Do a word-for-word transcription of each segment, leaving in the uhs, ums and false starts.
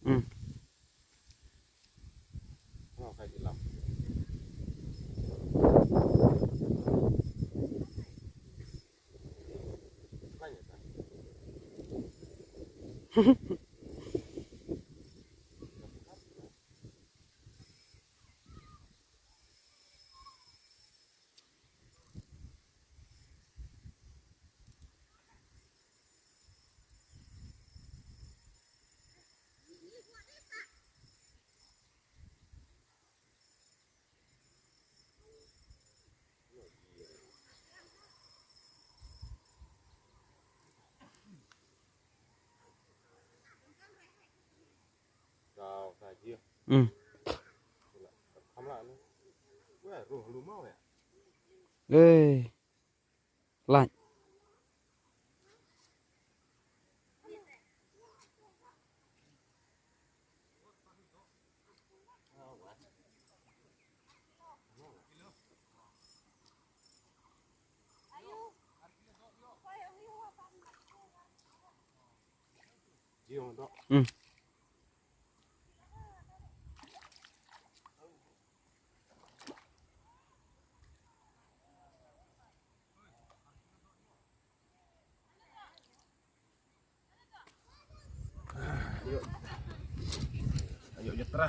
Hmm. Hmm. Ê. Lạnh. Hmm. Ayo, ayo, jatra.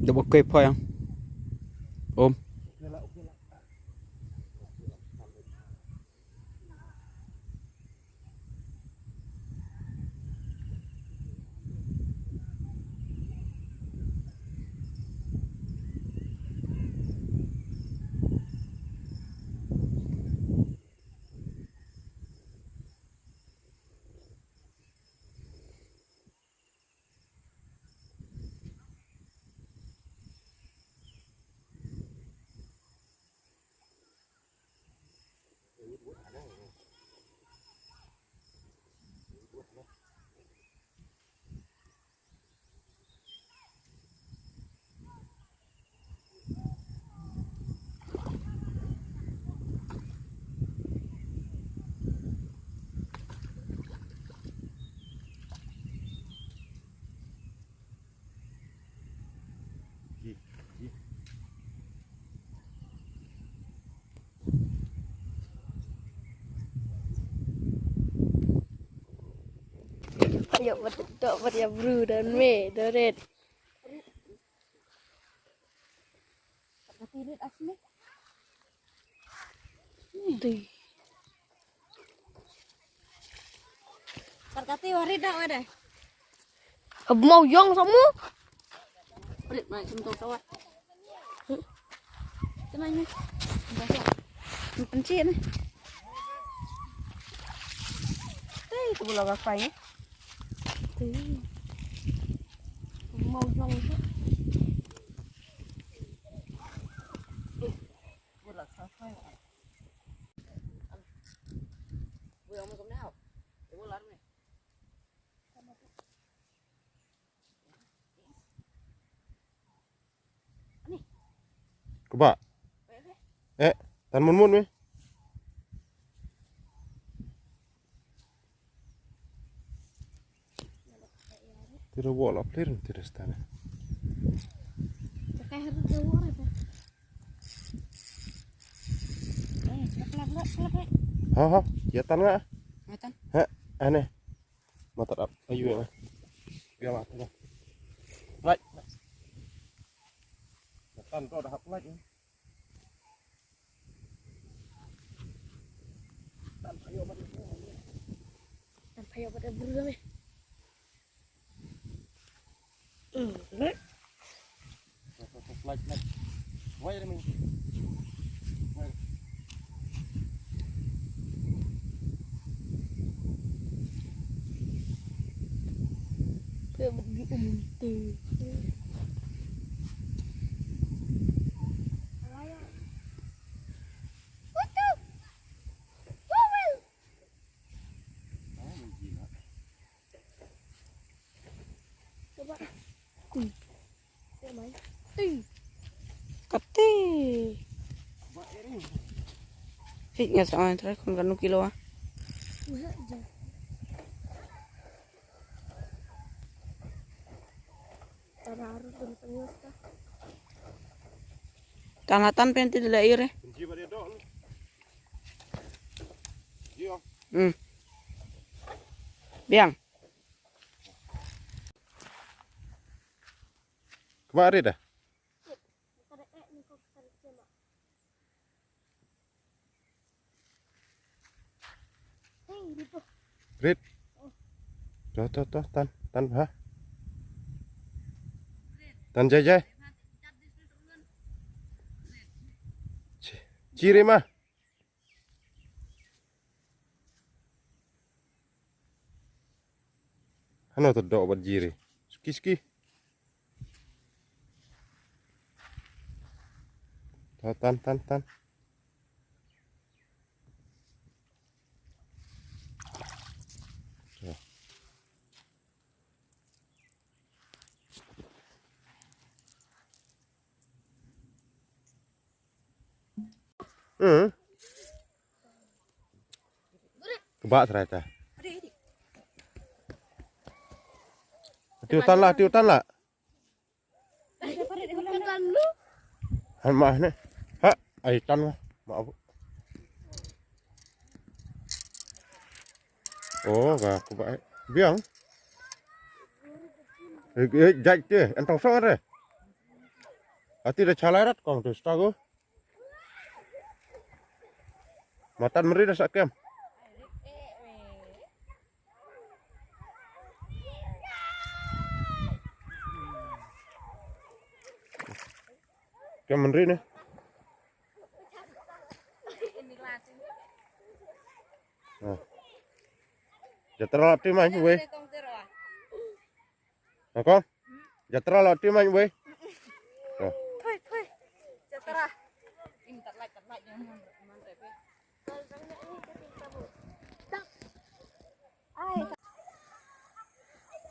Double key point. Om. Ayo, betul, betul, ya, bro, dan me, doret. Ti. Kat kati warit dah, wadah. Ab mau yong samu. Warit mai sentuh sawat. Tenang ni. Penci ni. Ti, tu bola gapai ni. Ti. Mau yong tu. Kaba. Eh, tan mun mun me. Tira wala player tira stana. Ha ha, ya tan nga. Ya tan. Ha, ane. Mata dap. Ayu ya. Ya mata dap. Right. Ya tan tu dah hap lagi. Tan phayo bad bru me. Flight, flight. Wai remi. Wai. Pe bad gi um te. Coba. Hmm. Kate. Hit nga sa ai trai kon kanu kilo ah. Tan la tan penti de la ire. Hmm. Biang. Kemari dah. Rit. Toh, toh, toh, tan, tan, ha. Tan jai jai. Ci-, ciri ma. Hano to dok bat jiri. Ski, ski. Tan, tan, tan, tan. Hmm. Kebak serai ta. Tiu tan la, tiu tan la. Han mah ne. Ha, ai tan mah. Mah abu. Oh, ga ku ba biang. Eh, eh, jai te, entong song re. Ati da chalai rat kong tu stago. Matan meri da sakem. Kem meri ne. Nah. Jatra la ti mai wei. Nako? Jatra la ti mai wei. Nah. Thui, thui. Jatra.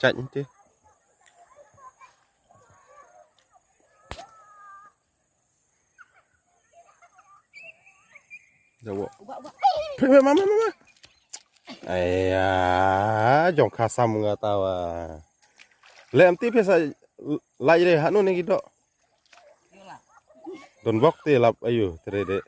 Chat nanti. Jawa. Mama, mama. Aya, jong khasam nga tawa. Lem ti pesa lai re hanu ni gidok. Don bok ti lap ayu, tere de.